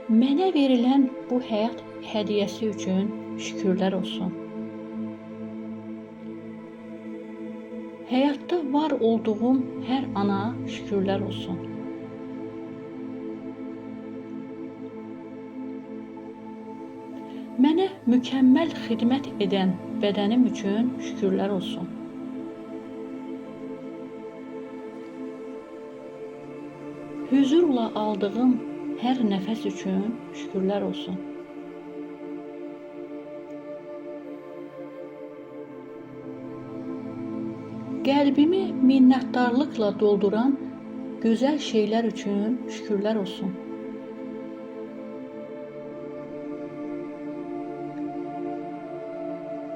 Mənə verilən bu həyat hədiyyəsi üçün şükürlər olsun. Həyatda var olduğum hər ana şükürlər olsun. Mənə mükəmməl xidmət edən bədənim üçün şükürlər olsun. Hüzurla aldığım hər nəfəs üçün şükürlər olsun. Qəlbimi minnətdarlıqla dolduran gözəl şeylər üçün şükürlər olsun.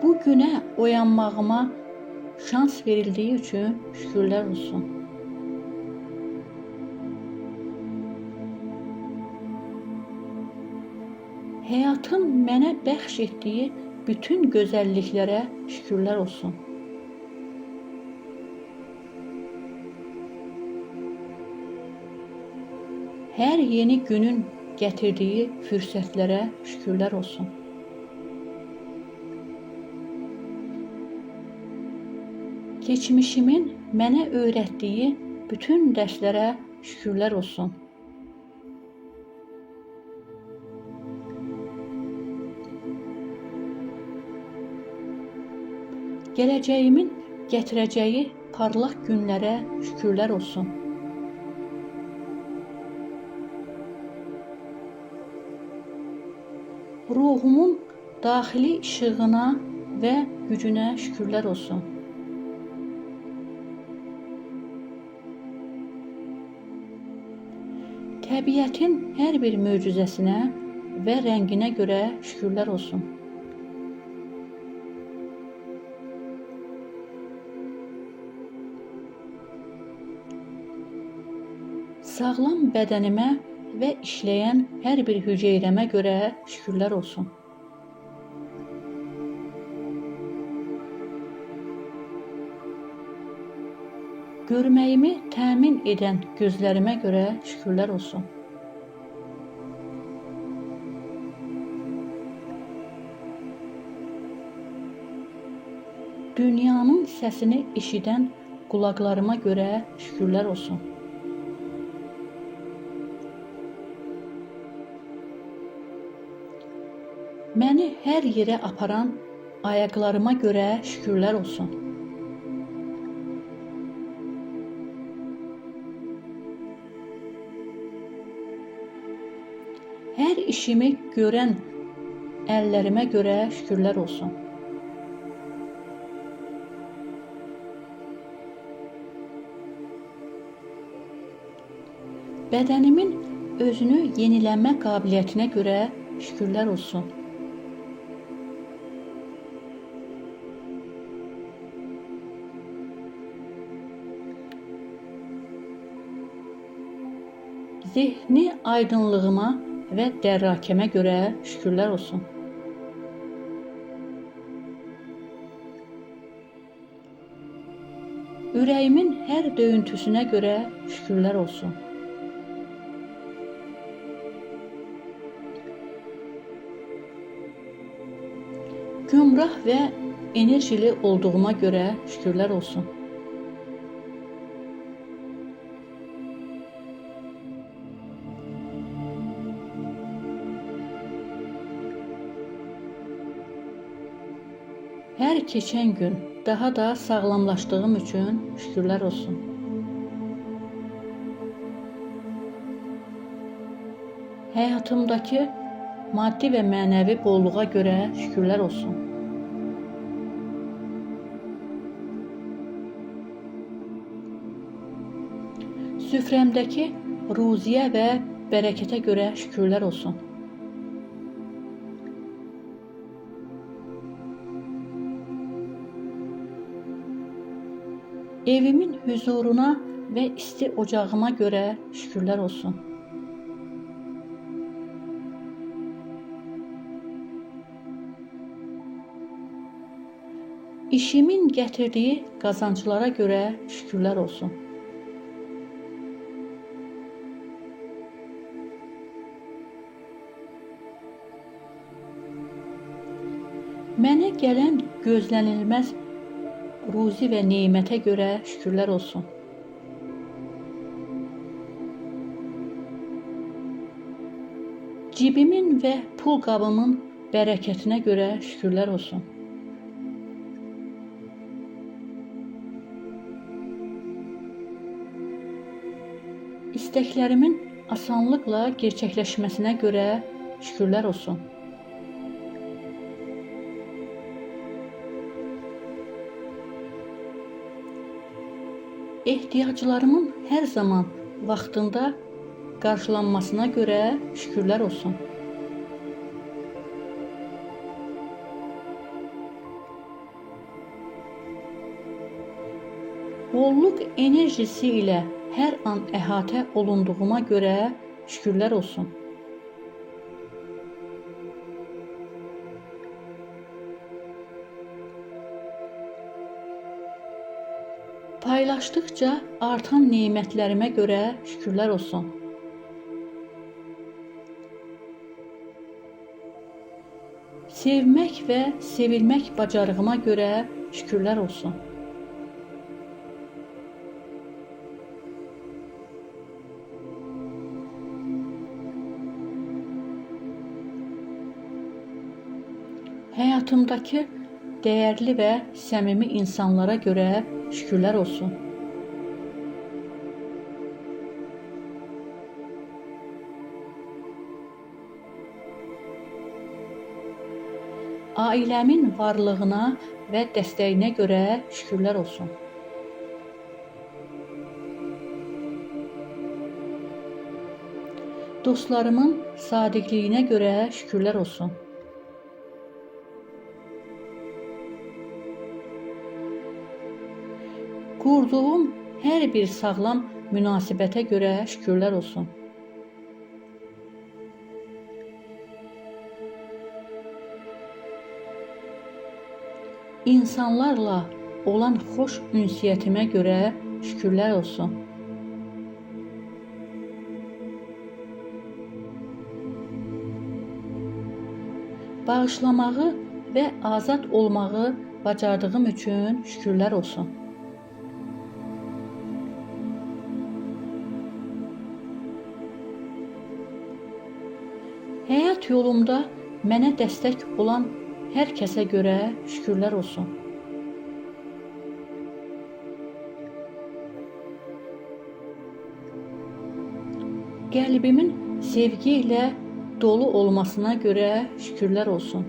Bu günə oyanmağıma şans verildiyi üçün şükürlər olsun. Həyatın mənə bəxş etdiyi bütün gözəlliklərə şükürlər olsun. Hər yeni günün gətirdiyi fürsətlərə şükürlər olsun. Keçmişimin mənə öyrətdiyi bütün dərslərə şükürlər olsun. Gələcəyimin gətirəcəyi parlaq günlərə şükürlər olsun. Ruhumun daxili işığına və gücünə şükürlər olsun. Təbiətin hər bir möcüzəsinə və rənginə görə şükürlər olsun. Sağlam bədənimə və işləyən hər bir hüceyrəmə görə şükürlər olsun. Görməyimi təmin edən gözlərimə görə şükürlər olsun. Dünyanın səsini eşidən qulaqlarıma görə şükürlər olsun. Məni hər yerə aparan ayaqlarıma görə şükürlər olsun. Hər işimi görən əllərimə görə şükürlər olsun. Bədənimin özünü yenilənmə qabiliyyətinə görə şükürlər olsun. Zehni aydınlığıma və dərrakəmə görə şükürlər olsun. Ürəyimin hər döyüntüsünə görə şükürlər olsun. Gümrah və enerjili olduğuma görə şükürlər olsun. Hər keçən gün daha da sağlamlaşdığım üçün şükürlər olsun. Həyatımdakı maddi və mənəvi bolluğa görə şükürlər olsun. Süfrəmdəki ruziyə və bərəkətə görə şükürlər olsun. Evimin huzuruna və isti ocağıma görə şükürlər olsun. İşimin gətirdiyi qazanclara görə şükürlər olsun. Mənə gələn gözlənilməz ruzi və nemətə görə şükürlər olsun. Cibimin və pul qabımın bərəkətinə görə şükürlər olsun. İstəklərimin asanlıqla gerçəkləşməsinə görə şükürlər olsun. Ehtiyaclarımın hər zaman vaxtında qarşılanmasına görə şükürlər olsun. Bolluq enerjisi ilə hər an əhatə olunduğuma görə şükürlər olsun. Paylaşdıqca artan nemətlərimə görə şükürlər olsun. Sevmək və sevilmək bacarığıma görə şükürlər olsun. Həyatımdakı dəyərli və səmimi insanlara görə şükürlər olsun. Ailəmin varlığına və dəstəyinə görə şükürlər olsun. Dostlarımın sadiqliyinə görə şükürlər olsun. Qurduğum hər bir sağlam münasibətə görə şükürlər olsun. İnsanlarla olan xoş ünsiyyətimə görə şükürlər olsun. Bağışlamağı və azad olmağı bacardığım üçün şükürlər olsun. Həyat yolumda mənə dəstək olan hər kəsə görə şükürlər olsun. Qəlbimin sevgi ilə dolu olmasına görə şükürlər olsun.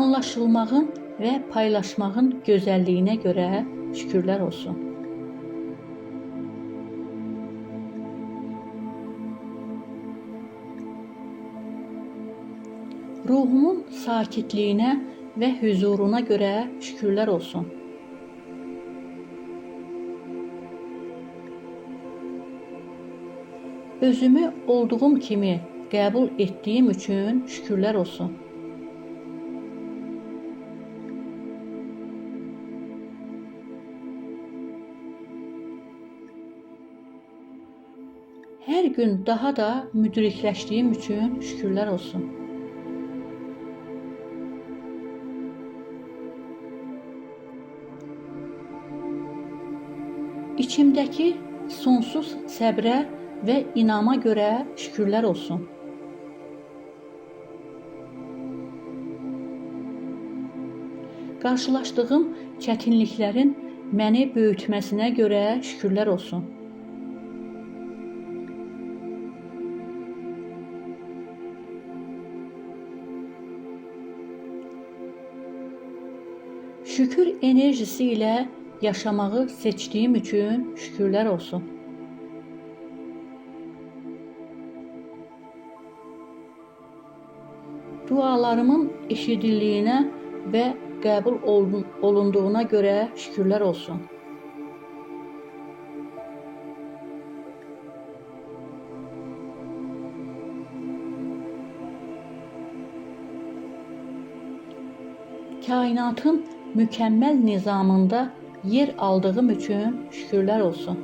Anlaşılmağın və paylaşmağın gözəlliyinə görə şükürlər olsun. Ruhumun sakitliyinə və hüzuruna görə şükürlər olsun. Özümü olduğum kimi qəbul etdiyim üçün şükürlər olsun. Hər gün daha da müdrikləşdiyim üçün şükürlər olsun. İçimdəki sonsuz səbrə və inama görə şükürlər olsun. Qarşılaşdığım çətinliklərin məni böyütməsinə görə şükürlər olsun. Şükür enerjisi ilə yaşamağı seçdiyim üçün şükürlər olsun. Dualarımın eşidildiyinə və qəbul olunduğuna görə şükürlər olsun. Kainatın mükəmməl nizamında yer aldığım üçün şükürlər olsun.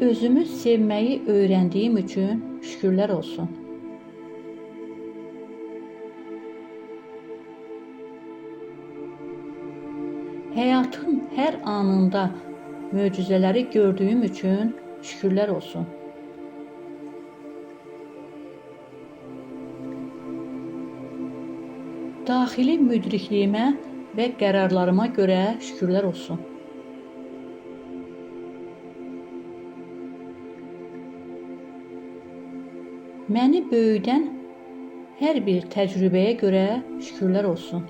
Özümü sevməyi öyrəndiyim üçün şükürlər olsun. Həyatın hər anında möcüzələri gördüyüm üçün şükürlər olsun. Daxili müdrikliyimə və qərarlarıma görə şükürlər olsun. Məni böyüdən hər bir təcrübəyə görə şükürlər olsun.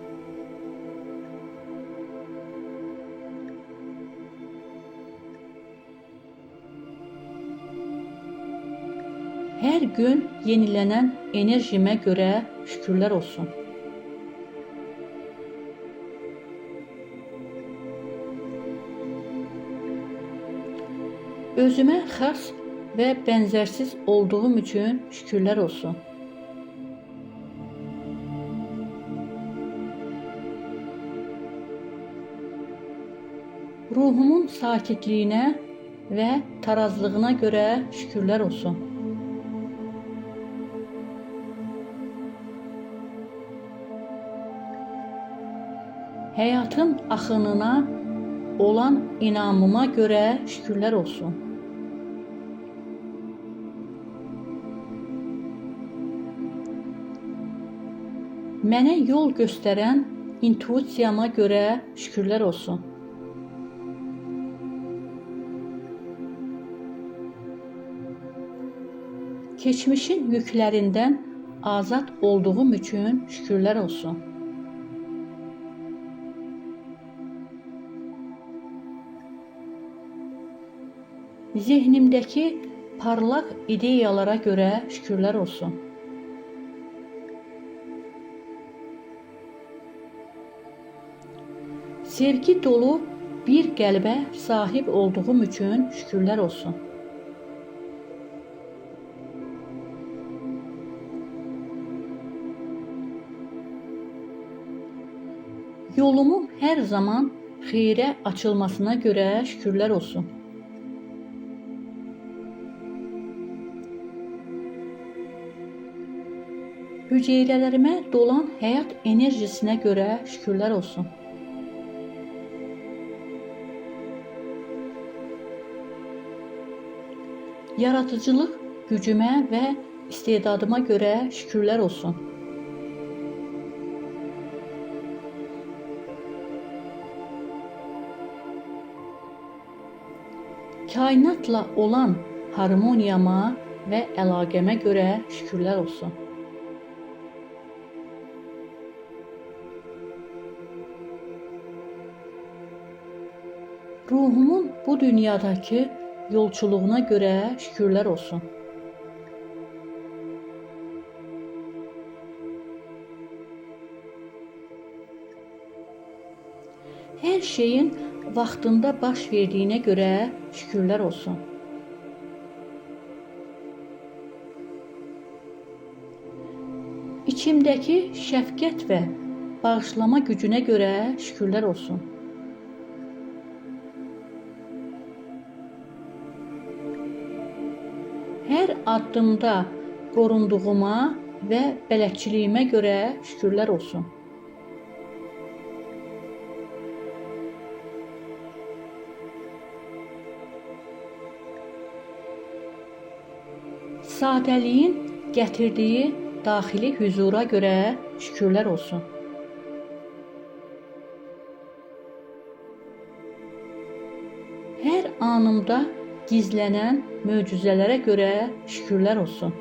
Hər gün yenilənən enerjimə görə şükürlər olsun. Özümə xas və bənzərsiz olduğum üçün şükürlər olsun. Ruhumun sakitliyinə və tarazlığına görə şükürlər olsun. Həyatın axınına olan inamıma görə şükürlər olsun. Mənə yol göstərən intuisiyama görə şükürlər olsun. Keçmişin yüklərindən azad olduğum üçün şükürlər olsun. Zehnimdəki parlaq ideyalara görə şükürlər olsun. Sevgi dolu bir qəlbə sahib olduğum üçün şükürlər olsun. Yolumun hər zaman xeyrə açılmasına görə şükürlər olsun. Hüceyrələrimə dolan həyat enerjisinə görə şükürlər olsun. Yaradıcılıq gücümə və istedadıma görə şükürlər olsun. Kainatla olan harmoniyama və əlaqəmə görə şükürlər olsun. Ruhumun bu dünyadakı yolçuluğuna görə şükürlər olsun. Hər şeyin vaxtında baş verdiyinə görə şükürlər olsun. İçimdəki şəfqət və bağışlama gücünə görə şükürlər olsun. Hər addımda qorunduğuma və bələdçiliyimə görə şükürlər olsun. Sadəliyin gətirdiyi daxili hüzura görə şükürlər olsun. Hər anımda gizlənən möcüzələrə görə şükürlər olsun.